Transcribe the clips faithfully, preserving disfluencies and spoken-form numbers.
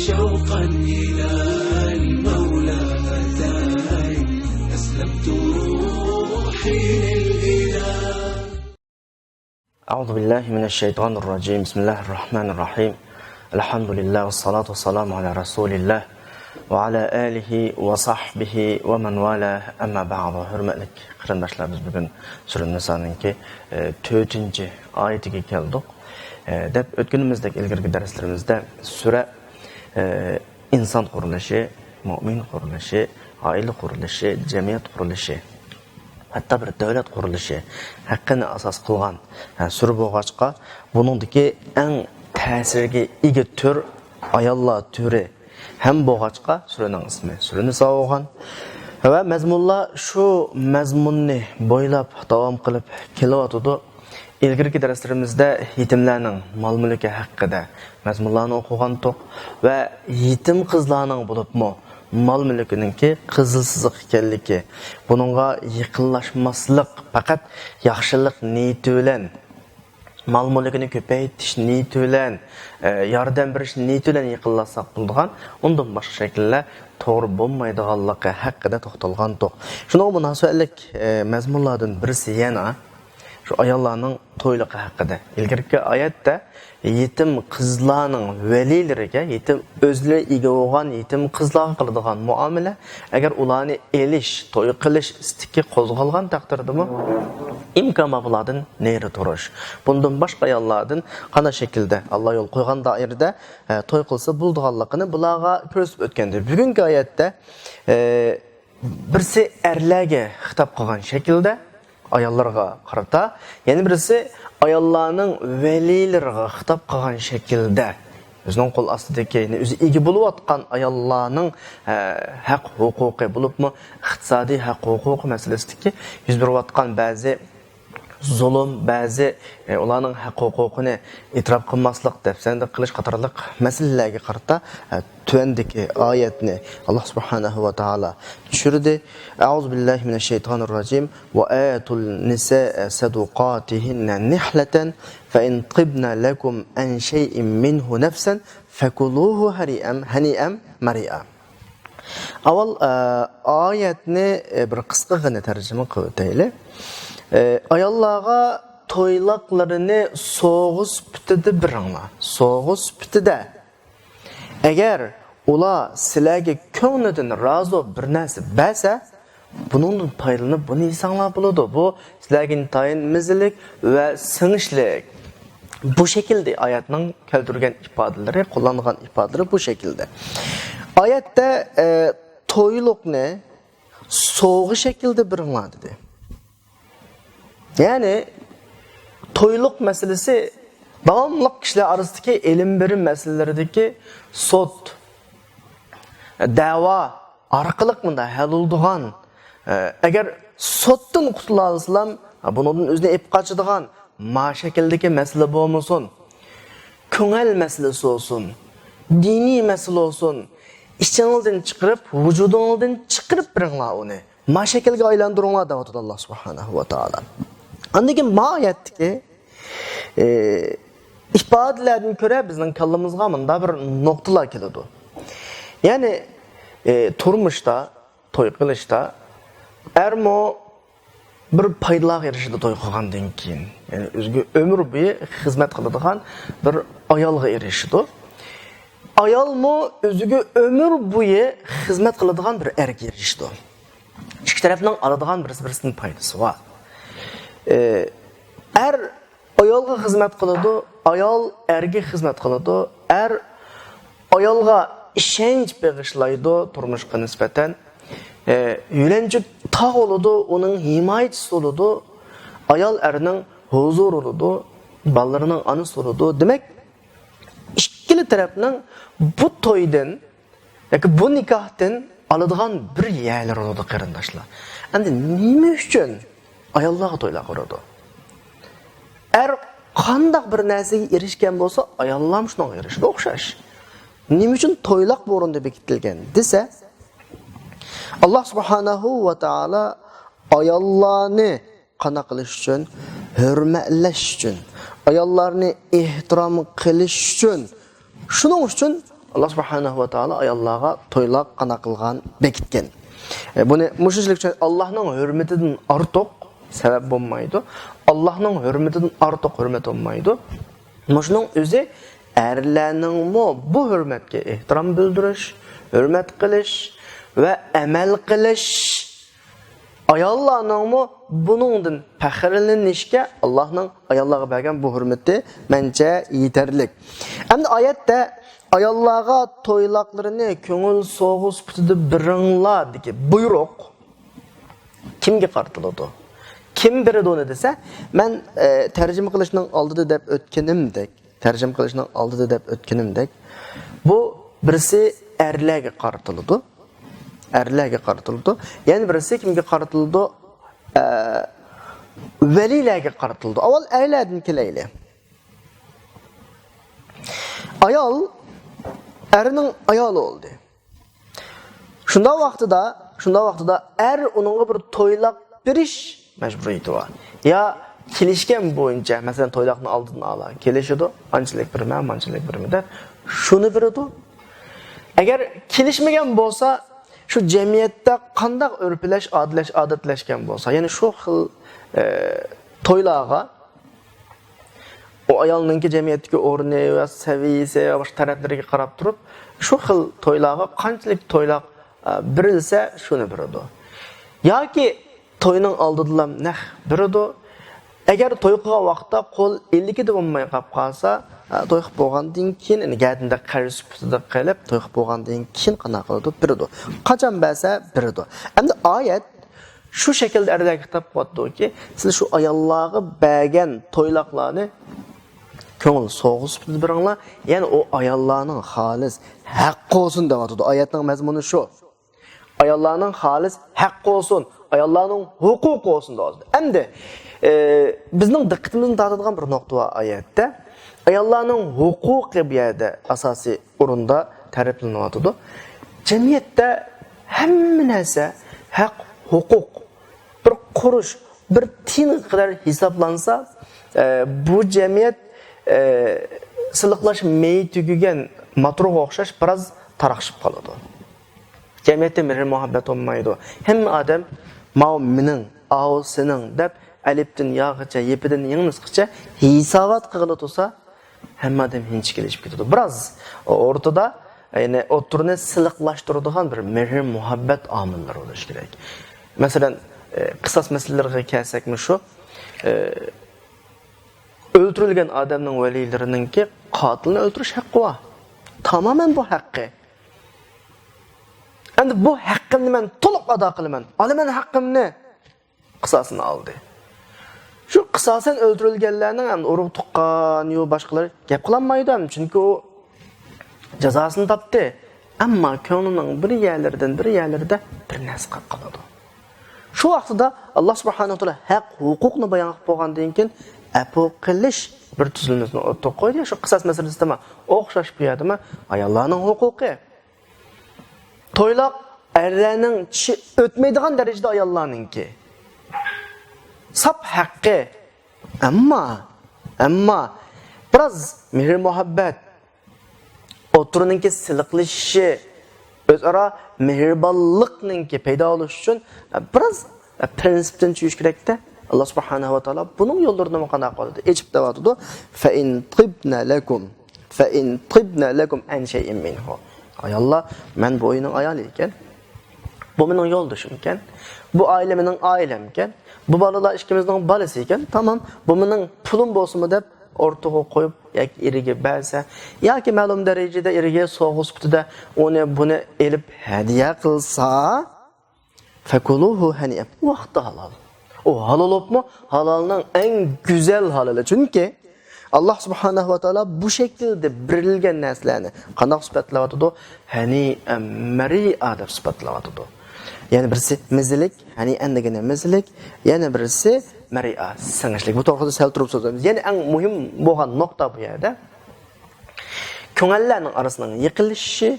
شوقا إلى المولى أتاني، أسلمت روحي للإله. أعوذ بالله من الشيطان الرجيم. بسم الله الرحمن الرحيم. الحمد لله والصلاة والسلام على رسول الله وعلى آله وصحبه ومن والاه. أما بعد. ھۆرمەتلىك قېرىنداشلار، بىز بۈگۈن سۈرە نىسانىڭكى، ئە، تۆتىنچى ئايىتىگە كەلدۇق. ئە، دەپ ئۆتكىنىمىزدەك ئىلگىرىكى دەرسلىرىمىزدە سۈرە، ئە، ئىنسان قۇرۇلۇشى، مۇئمىن قۇرۇلۇشى، ئائىلە قۇرۇلۇشى، جەمئىيەت قۇرۇلۇشى، ھەتتا بىر دۆلەت قۇرۇلۇشى ھەققىنى ئاساس قىلغان، ھە، سۈرە بولغاچقا، بۇنىڭدىكى ئەڭ تەسىرگە ئىگە تۈر ئاياللار تۈرى ھەم بولغاچقا، سۈرىنىڭ ئىسمى سۈرە نىسا بولغان. ۋە مەزمۇنلار شۇ مەزمۇننى بويلاپ داۋام قىلىپ كېلىۋاتىدۇ. ئىلگىرىكى دەرسلىرىمىزدە يېتىملەرنىڭ مال-مۈلكى ھەققىدە مەزمۇنلارنى ئوقۇغانتۇق ۋە يېتىم قىزلارنىڭ بولۇپمۇ مال-مۈلكىنىڭكى قىزىل سىزىق ئىكەنلىكى، بۇنىڭغا يېقىنلاشماسلىق، پەقەت ياخشىلىق نىيىتى بىلەن، مال-مۈلكىنى كۆپەيتىش نىيىتى بىلەن، ئە، ياردەم بېرىش نىيىتى بىلەن يېقىنلاشساق بولىدىغان، ئۇندىن باشقا شەكىللەر توغرا بولمايدىغانلىقى ھەققىدە توختالغانتۇق. شۇنىڭغا مۇناسىۋەتلىك، ئە، مەزمۇنلاردىن بىرسى يەنە شۇ ئاياللارنىڭ تويلۇقى ھەققىدە. ئىلگىرىكى ئايەتتە يېتىم قىزلارنىڭ ۋەلىلىرىگە، يېتىم، ئۆزلىرى ئىگە بولغان يېتىم قىزلارغا قىلىدىغان مۇئامىلە، ئەگەر ئۇلارنى ئېلىش، توي قىلىش ئىستىكى قوزغالغان تەقدىردىمۇ، ئىمكان بار بۇلاردىن نېرى تۇرۇش. بۇندىن باشقا ئاياللاردىن قانداق شەكىلدە ئاللا يول قويغان دائىرىدە، ئە، توي قىلسا بولىدىغانلىقىنى بۇلارغا كۆرسىتىپ ئۆتكەندى. بۈگۈنكى ئايەتتە، ئە، بىرسى ئەرلەرگە خىتاب قىلغان شەكىلدە، ئاياللارغا قارىتا، يەنە بىرسى ئاياللارنىڭ ۋەلىيلىرىغا خىتاب قىلغان شەكىلدە، ئۆزىنىڭ قول ئاستىدىكى، يەنى ئۆزى ئىگە بولۇۋاتقان ئاياللارنىڭ، ئە، ھەق ھوقۇقى بولۇپمۇ ئىقتىسادىي ھەق ھوقۇقى مەسىلىسىدىكى يۈز بېرىۋاتقان بەزى زۇلۇم، بەزى، ئە، ئۇلارنىڭ ھەق ھوقۇقىنى ئېتىراپ قىلماسلىق، دەپسەندە قىلىش قاتارلىق مەسىلىلەرگە قارىتا، ئە، تۆۋەندىكى ئايەتنى ئاللا سۇبھانەھۇ ۋە تائالا چۈشۈردى. أعوذ بالله من الشيطان الرجيم. وآتوا النساء صدقاتهن نحلة فإن طبن لكم عن شيء منه نفسا فكلوه هنيئا، هنيئا مريئا. ئاۋۋال، ئە، ئايەتنى، ئە، بىر قىسقىغىنە تەرجىمە قىلىپ ئۆتەيلى. ئە، ئاياللارغا تويلاقلىرىنى سوۋغا سۈپىتىدە بېرىڭلار. سوۋغا سۈپىتىدە. ئەگەر ئۇلار سىلەرگە كۆڭلىدىن رازى بىر نەرسە بەرسە، بۇنىڭدىن پايدىلىنىپ بۇنى يېسەڭلار بولىدۇ. بۇ سىلەرگە ئىنتايىن مەززىلىك ۋە سىڭىشلىك. بۇ شەكىلدە ئايەتنىڭ كەلتۈرگەن ئىپادىلىرى، قوللانغان ئىپادىلىرى بۇ شەكىلدە. ئايەتتە، ئە، تويلۇقنى سوۋغا شەكلىدە بېرىڭلار دېدى. يەنى تويلۇق مەسىلىسى داۋاملىق كىشىلەر ئارىسىدىكى ئېلىم بېرىم مەسىلىلىرىدىكى سوت، دەۋا ئارقىلىق مۇنداق ھەل بولىدىغان، ئەگەر سوتتىن قۇتۇلالىسىلام، بۇنىڭدىن ئۆزىنى ئېلىپ قاچىدىغان ما شەكىلدىكى مەسىلە بولمىسۇن، كۆڭۈل مەسىلىسى بولسۇن، دىنىي مەسىلە بولسۇن، ئىچىڭىزدىن چىقىرىپ، ۋۇجۇدۇڭىزدىن چىقىرىپ بېرىڭلار ئۇنى. ما شەكىلگە ئايلاندۇرۇڭلار دەۋاتىدۇ ئاللا سۇبھانەھۇ ۋە تائالا. ئاندىن كېيىن ما ئايەتتىكى، ئى، ئىپادىلەردىن كۆرە بىزنىڭ كاللىمىزغا مۇنداق بىر نۇقتىلار كېلىدۇ. يەنى، ئى، تۇرمۇشتا، توي قىلىشتا ئەرمۇ بىر پايدىلارغا ئېرىشىدۇ توي قىلغاندىن كېيىن. يەنى ئۆزىگە ئۆمۈر بويى خىزمەت قىلىدىغان بىر ئايالغا ئېرىشىدۇ. ئايالمۇ ئۆزىگە ئۆمۈر بويى خىزمەت قىلىدىغان بىر ئەرگە ئېرىشىدۇ. ئىككى تەرەپنىڭ ئالىدىغان بىرسى-بىرسىدىن پايدىسى بار. ئى، ئەر ئايالغا خىزمەت قىلىدۇ، ئايال ئەرگە خىزمەت قىلىدۇ، ئەر ئايالغا ئىشەنچ بېغىشلايدۇ تۇرمۇشقا نىسبەتەن. ئى، يۆلەنچۈك تاغ بولىدۇ، ئۇنىڭ ھىمايىچىسى بولىدۇ. ئايال ئەرنىڭ ھۇزۇرى بولىدۇ، بالىلىرىنىڭ ئانىسى بولىدۇ. دېمەك، ئىككىلا تەرەپنىڭ بۇ تويدىن ياكى بۇ نىكاھتىن ئالىدىغان بىر يەرلىرى بولىدۇ، قېرىنداشلار. ئەمدى نېمە ئۈچۈن ئاياللارغا تويلار قۇرىدۇ؟ ئەر قانداق بىر نەرسىگە ئېرىشكەن بولسا، ئاياللارمۇ شۇنىڭغا ئېرىشىدۇ ئوخشاش. نېمە ئۈچۈن تويلاق بۇ ئورۇندا بېكىتىلگەن دېسە، ئاللا سۇبھانەھۇ ۋە تائالا ئاياللارنى قانداق قىلىش ئۈچۈن؟ ھۆرمەتلەش ئۈچۈن، ئاياللارنى ئېھتىرام قىلىش ئۈچۈن شۇنىڭ ئۈچۈن ئاللا سۇبھانەھۇ ۋە تائالا ئاياللارغا تويلار قانداق قىلغان، بېكىتكەن. ئە، بۇنى مۇشۇنچىلىك چۈشەن-، ئاللانىڭ ھۆرمىتىدىن ئارتۇق سەۋەب بولمايدۇ. ئاللانىڭ ھۆرمىتىدىن ئارتۇق ھۆرمەت بولمايدۇ. مۇشۇنىڭ ئۆزى ئەرلەرنىڭمۇ بۇ ھۆرمەتكە ئېھتىرام بىلدۈرۈش، ھۆرمەت قىلىش ۋە ئەمەل قىلىش، ئاياللارنىڭمۇ بۇنىڭدىن پەخىرلىنىشكە ئاللانىڭ ئاياللارغا بەرگەن بۇ ھۆرمىتى مەنچە يېتەرلىك. ئەمدى ئايەتتە ئاياللارغا تويلاقلىرىنى كۆڭۈل سوۋغا سۈپىتىدە بېرىڭلار دېگەن بۇيرۇق كىمگە قارىتىلىدۇ؟ كىم بېرىدۇ ئۇنى دېسە، مەن، ئە، تەرجىمە قىلىشنىڭ ئالدىدا دەپ ئۆتكىنىمدەك، تەرجىمە قىلىشنىڭ ئالدىدا دەپ ئۆتكىنىمدەك، بۇ بىرسى ئەرلەرگە قارىتىلىدۇ، ئەرلەرگە قارىتىلىدۇ. يەنە بىرسى كىمگە قارىتىلىدۇ؟ ئە، ۋەلىلەرگە قارىتىلىدۇ. ئاۋۋال ئەرلەردىن كېلەيلى. ئايال ئەرنىڭ ئايالى بولدى. شۇنداق ۋاقتىدا، شۇنداق ۋاقتىدا ئەر ئۇنىڭغا بىر تويلاق بېرىش مەجبۇرىيىتى بار. يا كېلىشكەن بويىچە، مەسىلەن، تويلاقنى ئالدىن ئالا كېلىشىدۇ، ئانچىلىك بېرىمەن، مانچىلىك بېرىمەن دەپ، شۇنى بېرىدۇ. ئەگەر كېلىشمىگەن بولسا، شۇ جەمئىيەتتە قانداق ئۆرپلەش، ئادەتلەش-، ئادەتلەشكەن بولسا، يەنى شۇ خىل، ئە، تويلارغا ئۇ ئايالنىڭكى جەمئىيەتتىكى ئورنى ۋە سەۋىيەسى ۋە باشقا تەرەپلىرىگە قاراپ تۇرۇپ، شۇ خىل تويلارغا قانچىلىك تويلاق، ئە، بېرىلسە، شۇنى بېرىدۇ. ياكى توينىڭ ئالدىدىلا نەق بېرىدۇ. ئەگەر توي قىلغان ۋاقىتتا قول ئىلكىدە بولماي قاپ قالسا، ئە، توي قىلىپ بولغاندىن كېيىن، يەنى گەدىندە قەرز سۈپىتىدە قېلىپ، توي قىلىپ بولغاندىن كېيىن قانداق قىلىدۇ؟ بېرىدۇ. قاچان بەرسە، بېرىدۇ. ئەمدى ئايەت شۇ شەكىلدە ئەرلەرگە خىتاب قىلىۋاتىدۇكى، سىز شۇ ئاياللارغا بەرگەن تويلاقلارنى كۆڭۈل سوۋغا سۈپىتىدە بېرىڭلار، يەنى ئۇ ئاياللارنىڭ خالىس ھەققى بولسۇن دەۋاتىدۇ. ئايەتنىڭ مەزمۇنى شۇ. ئاياللارنىڭ خالىس ھەققى بولسۇن، ئاياللارنىڭ ھوقۇقى بولسۇن دەۋاتىدۇ. ئەمدى، ئە، بىزنىڭ دىققىتىمىزنى تارتىدىغان بىر نۇقتا بار ئايەتتە. ئاياللارنىڭ ھوقۇقى بۇ يەردە ئاساسىي ئورۇندا تەرىپلىنىۋاتىدۇ. جەمئىيەتتە ھەممە نەرسە ھەق، ھوقۇق، بىر قۇرۇش، بىر تىيىنغا قەدەر ھېسابلانسا، ئە، بۇ جەمئىيەت، ئە، سىلىقلاش مېيى تۈگىگەن ماتروغا ئوخشاش بىراز تاراقشىپ قالىدۇ. جەمئىيەتتە مېھىر-مۇھەببەت بولمايدۇ. ھەممە ئادەم ماۋۇ مېنىڭ، ئاۋۇ سېنىڭ دەپ ئەلىپتىن ياغىچە، يىپىدىن يىڭنىسىغىچە ھېسابات قىلغىلى تۇرسا، ھەممە ئادەم ھىنچكىلىشىپ كېتىدۇ. بىراز ئوتتۇرىدا، يەنى ئوتتۇرىنى سىلىقلاشتۇرىدىغان بىر مېھىر-مۇھەببەت ئامىللىرى بولۇشى كېرەك. مەسىلەن، ئە، قىساس مەسىلىلىرىگە كەلسەكمۇ شۇ، ئە، ئۆلتۈرۈلگەن ئادەمنىڭ ۋەلىيلىرىنىڭكى قاتىلنى ئۆلتۈرۈش ھەققى بار. تامامەن بۇ ھەققى. ئەمدى بۇ ھەققىمنى مەن تولۇق ئادا قىلىمەن. ئالىمەن ھەققىمنى. قىساسىنى ئالدى. شۇ قىساسەن ئۆلتۈرۈلگەنلەرنىڭ ئەمدى ئۇرۇق-تۇغقان يا باشقىلار گەپ قىلالمايدۇ ئەمدى، چۈنكى ئۇ جازاسىنى تاپتى. ئەمما كۆڭلىنىڭ بىر يەرلىرىدىن بىر يەرلىرىدە بىر نەرسە قېلىپ قالىدۇ. شۇ ۋاقتىدا ئاللا سۇبھانەھۇ ۋە تائالا ھەق ھوقۇقنى بايان قىلىپ بولغاندىن كېيىن، ئەپۇ قىلىش بىر تۈزۈلمىسىنى ئوتتۇرىغا قويدى. شۇ قىساس مەسىلىسىدىمۇ ئوخشاش، بۇ يەردىمۇ ئاياللارنىڭ ھوقۇقى. تويلاق ئەرلەرنىڭ چىشى ئۆتمەيدىغان دەرىجىدە ئاياللارنىڭكى. ساپ ھەققى. ئەمما، ئەمما بىراز مېھىر-مۇھەببەت، ئوتتۇرىنىڭكى سىلىقلىشىشى، ئۆزئارا مېھرىبانلىقنىڭكى پەيدا بولۇشى ئۈچۈن بىراز پىرىنسىپتىن چۈشۈش كېرەكتە. ئاللا سۇبھانەھۇ ۋە تائالا بۇنىڭ يوللىرىنىمۇ قانداق قىلدى؟ ئېچىپ دەۋاتىدۇ. فَإِنْ طِبْنَ لَكُمْ، فَإِنْ طِبْنَ لَكُمْ عَنْ شَيْءٍ مِنْهُ. ئاياللار، مەن بۇ ئۆينىڭ ئايالى ئىكەن. بۇ مېنىڭ يولدىشىم ئىكەن. بۇ ئائىلە مېنىڭ ئائىلەم ئىكەن. بۇ بالىلار ئىككىمىزنىڭ بالىسى ئىكەن. تامام، بۇ مېنىڭ پۇلۇم بولسىمۇ دەپ ئورتىغا قويۇپ ياكى ئېرىگە بەرسە، ياكى مەلۇم دەرىجىدە ئېرىگە سوۋغا سۈپىتىدە ئۇنى بۇنى ئېلىپ ھەدىيە قىلسا، فَكُلُوهُ هَنِيئًا. ئۇ ۋاقىتتا ھالال. ئۇ ھالال بولۇپمۇ؟ ھالالنىڭ ئەڭ گۈزەل ھالىلى. چۈنكى ئاللا سۇبھانەھۇ ۋە تائالا بۇ شەكىلدە بېرىلگەن نەرسىلەرنى قانداق سۈپەتلەۋاتىدۇ؟ ھەنىئەن مەرىئا دەپ سۈپەتلەۋاتىدۇ. يەنە بىرسى مېزىلىك، ھەنىئەن دېگىنى مېزىلىك، يەنە بىرسى مەرىئا، سىڭىشلىك. بۇ توغرىسىدا سەل تۇرۇپ سۆزلەيمىز. يەنە ئەڭ مۇھىم بولغان نۇقتا بۇ يەردە. كۆڭۈللەرنىڭ ئارىسىنىڭ يېقىنلىشىشى،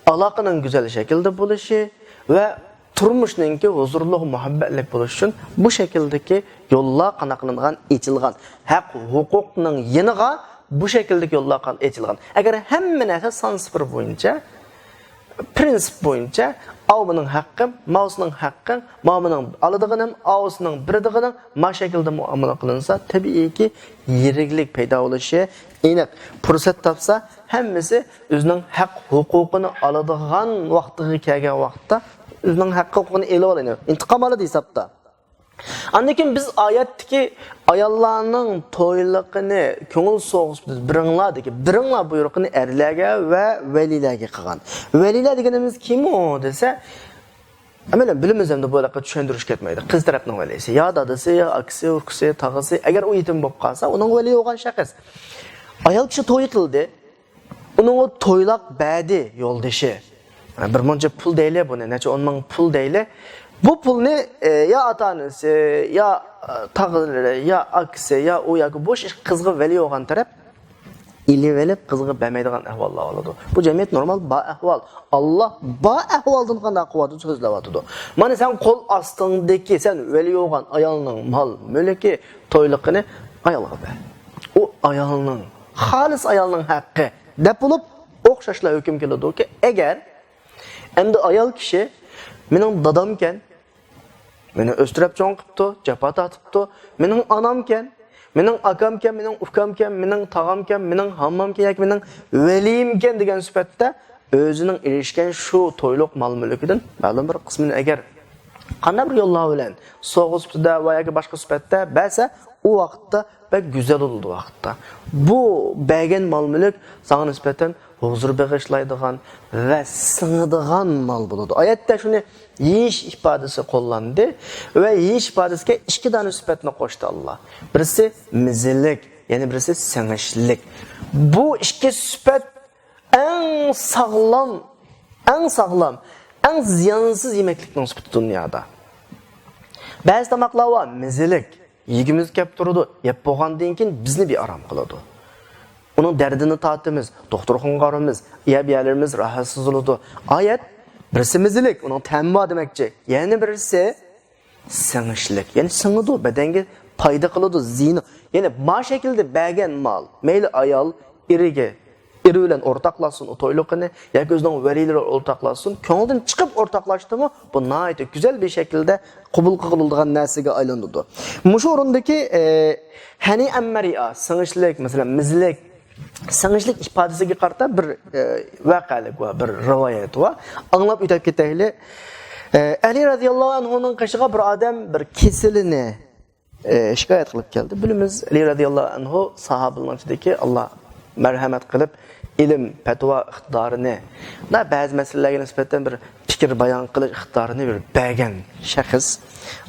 ئالاقىنىڭ گۈزەل شەكىلدە بولۇشى ۋە تۇرمۇشنىڭكى ھۇزۇرلۇق، مۇھەببەتلىك بولۇشى ئۈچۈن بۇ شەكىلدىكى يوللار قانداق قىلىنغان؟ ئېچىلغان. ھەق ھوقۇقنىڭ يېنىغا بۇ شەكىلدىكى يوللار قان-، ئېچىلغان. ئەگەر ھەممە نەرسە سان سىفىر بويىچە، پرىنسىپ بويىچە، ئاۋۇ مېنىڭ ھەققىم، ماۋۇ سېنىڭ ھەققىڭ، ماۋۇ مېنىڭ ئالىدىغىنىم، ئاۋۇ سېنىڭ بېرىدىغىنىڭ، ما شەكىلدە مۇئامىلە قىلىنسا، تەبىئىيكى، يىرىكلىك پەيدا بولۇشى ئېنىق. پۇرسەت تاپسا، ھەممىسى ئۆزىنىڭ ھەق ھوقۇقىنى ئالىدىغان ۋاقتىغا كەلگەن ۋاقىتتا، ئۆزىنىڭ ھەق ھوقۇقىنى ئېلىۋالايلى، ئىنتىقام ئالىدۇ ھېسابتا. ئاندىن كېيىن بىز ئايەتتىكى ئاياللارنىڭ تويلۇقىنى كۆڭۈل سوغۇش بېرىڭلار دېگەن، بېرىڭلار بۇيرۇقىنى ئەرلەرگە ۋە ۋەلىيلەرگە قىلغان. ۋەلىيلەر دېگىنىمىز كىم ئۇ دېسە، ئەمەلەن بىلىمىز ئەمدى بۇ ھەققە چۈشەندۈرۈش كەتمەيدۇ. قىز تەرەپنىڭ ۋەلىيسى، يا دادىسى، يا ئاكىسى، ئۇكىسى، تاغىسى، ئەگەر ئۇ يېتىم بولۇپ قالسا، ئۇنىڭ ۋەلىيى بولغان شەخس. ئايال كىشى توي قىلدى، ئۇنىڭغا تويلاق بەردى يولدىشى. بىر مۇنچە پۇل دەيلى بۇنى، نەچچە ئون مىڭ پۇل دەيلى. بۇ پۇلنى، ئە، يا ئاتا-ئانىسى، يا، ئە، تاغىلىرى، يا ئاكىسى، يا ئۇ ياكى بۇ قىزغا ۋەلىي بولغان تەرەپ ئېلىۋېلىپ قىزغا بەرمەيدىغان ئەھۋاللار بولىدۇ. بۇ جەمئىيەت نورمال بار ئەھۋال. ئاللا بار ئەھۋالدىن قانداق قىلىۋاتىدۇ سۆزلەۋاتىدۇ. مانا سەن قول ئاستىڭدىكى، سەن ۋەلىي بولغان ئايالنىڭ مال-مۈلكى، تويلۇقىنى ئايالغا بەر. ئۇ ئايالنىڭ، خالىس ئايالنىڭ ھەققى دەپ بولۇپ، ئوخشاشلا ھۆكۈم كېلىدۇكى، ئەگەر ئەمدى ئايال كىشى مېنىڭ دادامكەن، مېنى ئۆستۈرۈپ چوڭ قىپتۇ، جاپا تارتىپتۇ، مېنىڭ ئانامكەن، مېنىڭ ئاكامكەن، مېنىڭ ئۇكامكەن، مېنىڭ تاغامكەن، مېنىڭ ھاممامكەن ياكى مېنىڭ ۋەلىيىمكەن دېگەن سۈپەتتە ئۆزىنىڭ ئېرىشكەن شۇ تويلۇق مال-مۈلكىدىن مەلۇم بىر قىسمىنى ئەگەر قانداق بىر يوللار بىلەن سوۋغا سۈپىتىدە ۋە ياكى باشقا سۈپەتتە بەرسە، ئۇ ۋاقىتتا بەك گۈزەل بولىدۇ ۋاقىتتا. بۇ بەرگەن مال-مۈلۈك ساڭا نىسبەتەن ھۇزۇر بېغىشلايدىغان ۋە سىڭىدىغان مال بولىدۇ. ئايەتتە شۇنى يېيىش ئىپادىسى قوللاندى ۋە يېيىش ئىپادىسىگە ئىككى دانە سۈپەتنى قوشتى ئاللا. بىرسى مېزىلىك، يەنە بىرسى سىڭىشلىك. بۇ ئىككى سۈپەت ئەڭ ساغلام، ئەڭ ساغلام، ئەڭ زىيانسىز يېمەكلىكنىڭ سۈپىتى دۇنيادا. بەزى تاماقلار بار، مېزىلىك، يېگۈمىز كەپ تۇرىدۇ، يەپ بولغاندىن كېيىن بىزنى بىئارام قىلىدۇ. ئۇنىڭ دەردىنى تارتىمىز، دوختۇرخانىغا بارىمىز، يەپ يەرلىرىمىز راھەتسىز بولىدۇ. ئايەت، بىرسى مېزىلىك، ئۇنىڭ تەمى بار دېمەكچى. يەنە بىرسى سىڭىشلىك، يەنى سىڭىدۇ، بەدەنگە پايدا قىلىدۇ، زىيىنى. يەنى ما شەكىلدە بەرگەن مال، مەيلى ئايال ئېرىگە، ئېرى بىلەن ئورتاقلاشسۇن ئۇ تويلۇقىنى ياكى ئۆزىنىڭ ۋەلىيلىرى ئورتاقلاشسۇن، كۆڭلىدىن چىقىپ ئورتاقلاشتىمۇ، بۇ ناھايىتى گۈزەل بىر شەكىلدە قوبۇل قىلىنىدىغان نەرسىگە ئايلىنىدۇ. مۇشۇ ئورۇندىكى، ئە، ھەنىئەن مەرىئا، سىڭىشلىك، مەسىلەن، مېزىلىك، سىڭىشلىك ئىپادىسىگە قارىتا بىر، ئە، ۋەقەلىك بار، بىر رىۋايەت بار. ئاڭلاپ ئۆتۈپ كېتەيلى. ئە، ئەلى رەزىياللاھۇ ئەنھۇنىڭ قېشىغا بىر ئادەم بىر كېسىلىنى، ئە، شىكايەت قىلىپ كەلدى. بىلىمىز، ئەلى رەزىياللاھۇ ئەنھۇ ساھابىلەرنىڭ ئىچىدىكى، ئاللا مەرھەمەت قىلىپ، ئىلىم، پەتىۋا ئىقتىدارىنى، مۇنداق بەزى مەسىلىلەرگە نىسبەتەن بىر پىكىر بايان قىلىش ئىقتىدارىنى بىر بەرگەن شەخس.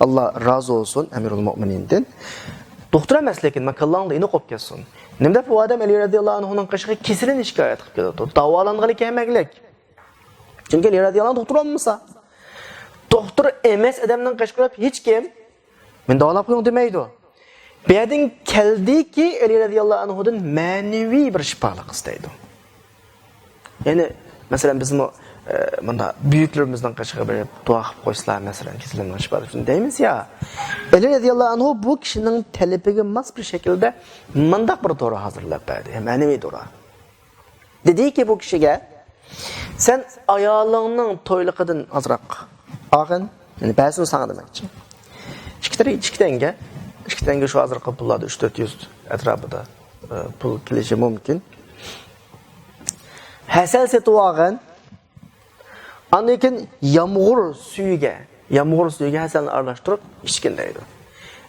ئاللا رازى بولسۇن ئەمىرۇل مۆمىنىندىن. دوختۇر ئەمەس، لېكىن ماكاللاڭدا ئېنىق بولۇپ كەتسۇن. نېمە دەپ بۇ ئادەم ئەلى رەزىياللاھۇ ئەنھۇنىڭ قېشىغا كېسىلىنى شىكايەت قىلىپ كېلىدۇ؟ داۋالانغىلى كەلمەگلىك. چۈنكى ئەلى رەزىياللاھۇ ئەنھۇ دوختۇر بولمىسا، دوختۇر ئەمەس ئادەمنىڭ قېشىغا كېلىپ ھېچكىم مېنى داۋالاپ قويۇڭ دېمەيدۇ. بۇ يەردىن كەلدىكى، ئەلى رەزىياللاھۇ ئەنھۇدىن مەنىۋى بىر شىپالىق ئىستەيدۇ. يەنى، مەسىلەن، بىزمۇ، ئە، مۇنداق بۈيۈكلىرىمىزنىڭ قېشىغا بېرىپ دۇئا قىلىپ قويسىلا، مەسىلەن، كېسىلىمنىڭ شىپاسى ئۈچۈن دەيمىز يا. ئەلى رەزىياللاھۇ ئەنھۇ بۇ كىشىنىڭ تەلىپىگە ماس بىر شەكىلدە مۇنداق بىر دورا ھازىرلاپ بەردى، مەنىۋى دورا. دېدىكى بۇ كىشىگە، سەن ئايالىڭنىڭ تويلۇقىدىن ئازراق ئالغىن، يەنى بەرسۇن ساڭا دېمەكچى. ئىككى تەڭگە، ئىككى تەڭگە، ئىككى تەڭگە شۇ ھازىرقى پۇللاردا ئۈچ تۆت يۈز ئەتراپىدا، ئە، پۇل كېلىشى مۇمكىن. ھەسەل سېتىۋالغىن، ئاندىن كېيىن يامغۇر سۈيىگە، يامغۇر سۈيىگە ھەسەلنى ئارىلاشتۇرۇپ ئىچكىن دەيدۇ.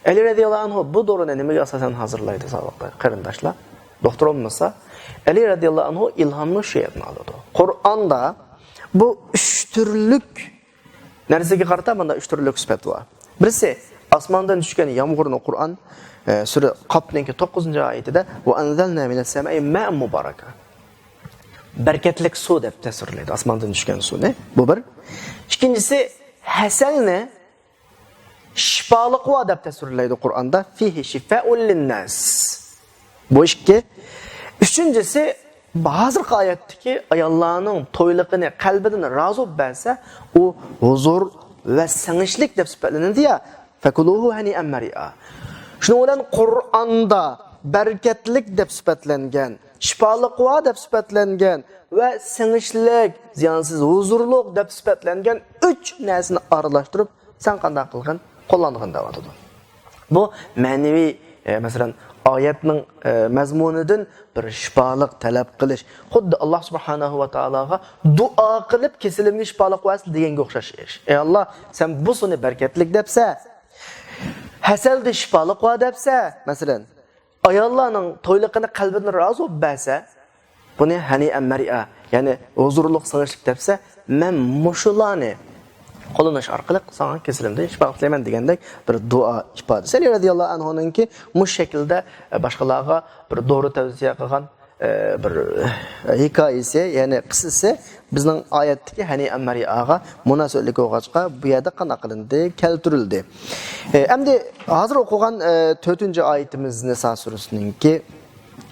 ئەلى رەزىياللاھۇ ئەنھۇ بۇ دورىنى نېمىگە ئاساسەن ھازىرلايدۇ سادىقلار، قېرىنداشلار؟ دوختۇر بولمىسا، ئەلى رەزىياللاھۇ ئەنھۇ ئىلھامنى شۇ يەردىن ئالىدۇ. قۇرئاندا بۇ ئۈچ تۈرلۈك نەرسىگە قارىتا مانا ئۈچ تۈرلۈك سۈپەت بار. بىرسى، ئاسماندىن چۈشكەن يامغۇرنى قۇرئان، ئە، سۈرە قاپنىڭكى توققۇزىنچى ئايىتىدە، وأنزلنا من السماء ماء مباركا. بەرىكەتلىك سۇ دەپ تەسۋىرلەيدۇ، ئاسماندىن چۈشكەن سۇنى. بۇ بىر. ئىككىنچىسى، ھەسەلنى شىپالىقى بار دەپ تەسۋىرلەيدۇ قۇرئاندا، فيه شفاء للناس. بۇ ئىككى. ئۈچىنچىسى، ھازىرقى ئايەتتىكى ئاياللارنىڭ تويلۇقىنى قەلبىدىن رازى بولۇپ بەرسە، ئۇ ھۇزۇر ۋە سىڭىشلىك دەپ سۈپەتلىنىدۇ يا، فكلوه هنيئا مريئا. شۇنىڭ بىلەن قۇرئاندا بەرىكەتلىك دەپ سۈپەتلەنگەن، شىپالىق ۋا دەپ سۈپەتلەنگەن ۋە سىڭىشلىك، زىيانسىز، ھۇزۇرلۇق دەپ سۈپەتلەنگەن ئۈچ نەرسىنى ئارىلاشتۇرۇپ، سەن قانداق قىلغىن؟ قوللانغىن دەۋاتىدۇ. بۇ مەنىۋى، ئە، مەسىلەن، ئايەتنىڭ، ئە، مەزمۇنىدىن بىر شىپالىق تەلەپ قىلىش. خۇددى ئاللا سۇبھانەھۇ ۋە تائالاغا دۇئا قىلىپ، كېسىلىمگە شىپالىق ۋەرسىلە دېگەنگە ئوخشاش ئىش. ئەي ئاللا، سەن بۇ سۇنى بەرىكەتلىك دەپسە، ھەسەلدە شىپالىق ۋا دەپسە، مەسىلەن، ئاياللارنىڭ تويلۇقىنى قەلبىدىن رازى بولۇپ بەرسە، بۇنى ھەنىئەن مەرىئا، يەنى ھۇزۇرلۇق سىڭىشلىك دەپسە، مەن مۇشۇلارنى قوللىنىش ئارقىلىق ساڭا كېسىلىمدىن شىپا تىلەيمەن دېگەندەك بىر دۇئا ئىپادىسى. ئەلى رەزىياللاھۇ ئەنھۇنىڭكى مۇشۇ شەكىلدە، ئە، باشقىلارغا بىر دورا تەۋسىيە قىلغان، ئە، بىر، ئە، ھېكايىسى، يەنى قىسسىسى بىزنىڭ ئايەتتىكى ھەنىئەن مەرىئاغا مۇناسىۋەتلىك بولغاچقا، بۇ يەردە قانداق قىلىندى؟ كەلتۈرۈلدى. ئە، ئەمدى ھازىر ئوقۇغان، ئە، تۆتىنچى ئايىتىمىز نىسا سۈرىسىنىڭكى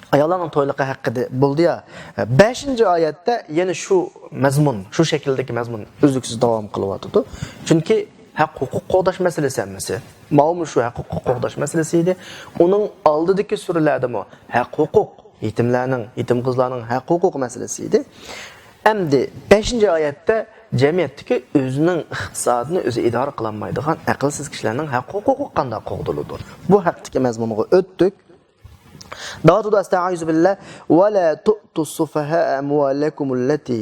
ئاياللارنىڭ تويلۇقى ھەققىدە بولدى يا. بەشىنچى ئايەتتە يەنە شۇ مەزمۇن، شۇ شەكىلدىكى مەزمۇن ئۈزلۈكسىز داۋام قىلىۋاتىدۇ. چۈنكى ھەق ھوقۇق قوغداش مەسىلىسى ھەممىسى. ماۋۇمۇ شۇ ھەق ھوقۇق قوغداش مەسىلىسى ئىدى. ئۇنىڭ ئالدىدىكى سۈرىلەردىمۇ ھەق ھوقۇق، يېتىملەرنىڭ، يېتىم قىزلارنىڭ ھەق ھوقۇق مەسىلىسى ئىدى. ئەمدى بەشىنچى ئايەتتە جەمئىيەتتىكى ئۆزىنىڭ ئىقتىسادىنى ئۆزى ئىدارە قىلالمايدىغان ئەقىلسىز كىشىلەرنىڭ ھەق ھوقۇقى قانداق قوغدىلىدۇ؟ بۇ ھەقتىكى مەزمۇنغا ئۆتتۇق. داۋاتىدۇ ئەستەئىزۇ بىللە، ۋە لا تۇئتۇ سۇفەھا ئەمۋالەكۇم ئەللەتى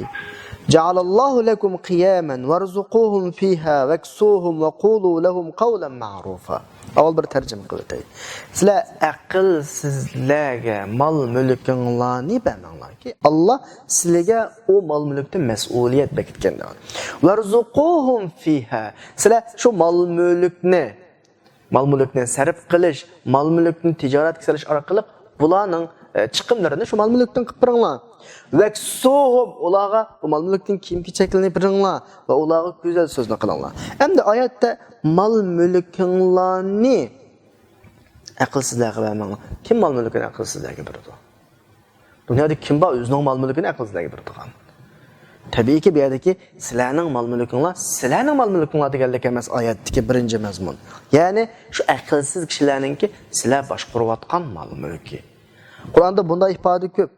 جەئەلەللاھۇ لەكۇم قىيامەن ۋەرزۇقۇھۇم فىھا ۋەكسۇھۇم ۋەقۇلۇ لەھۇم قەۋلەن مەئرۇفا. ئاۋۋال بىر تەرجىمە قىلىۋېتەي. سىلەر ئەقىلسىزلەرگە مال مۈلكىڭلارنى بەرمەڭلاركى، ئاللا سىلىگە ئۇ مال مۈلۈكتىن مەسئۇلىيەت بېكىتكەن دەۋاتىدۇ. ۋەرزۇقۇھۇم فىھا. سىلەر شۇ مال مۈلۈكنى مال مۈلۈكنى سەرپ قىلىش، مال مۈلۈكنى تىجارەتكە سېلىش ئارقىلىق بۇلارنىڭ، ئە، چىقىملىرىنى شۇ مال مۈلۈكتىن قىلىپ بېرىڭلار. ۋەكسۇھۇم، ئۇلارغا بۇ مال مۈلۈكتىن كىيىم كېچەكلىرىنى بېرىڭلار ۋە ئۇلارغا گۈزەل سۆزنى قىلىڭلار. ئەمدى ئايەتتە مال مۈلكىڭلارنى ئەقىلسىزلەرگە بەرمەڭلار. كىم مال مۈلكىنى ئەقىلسىزلەرگە بېرىدۇ؟ دۇنيادا كىم بار ئۆزىنىڭ مال مۈلكىنى ئەقىلسىزلەرگە بېرىدىغان؟ تەبىئىيكى، بۇ يەردىكى سىلەرنىڭ مال مۈلكىڭلار، سىلەرنىڭ مال مۈلكىڭلار دېگەنلىك ئەمەس ئايەتتىكى بىرىنچى مەزمۇن. يەنى شۇ ئەقىلسىز كىشىلەرنىڭكى سىلەر باشقۇرۇۋاتقان مال مۈلكى. قۇرئاندا بۇنداق ئىپادە كۆپ.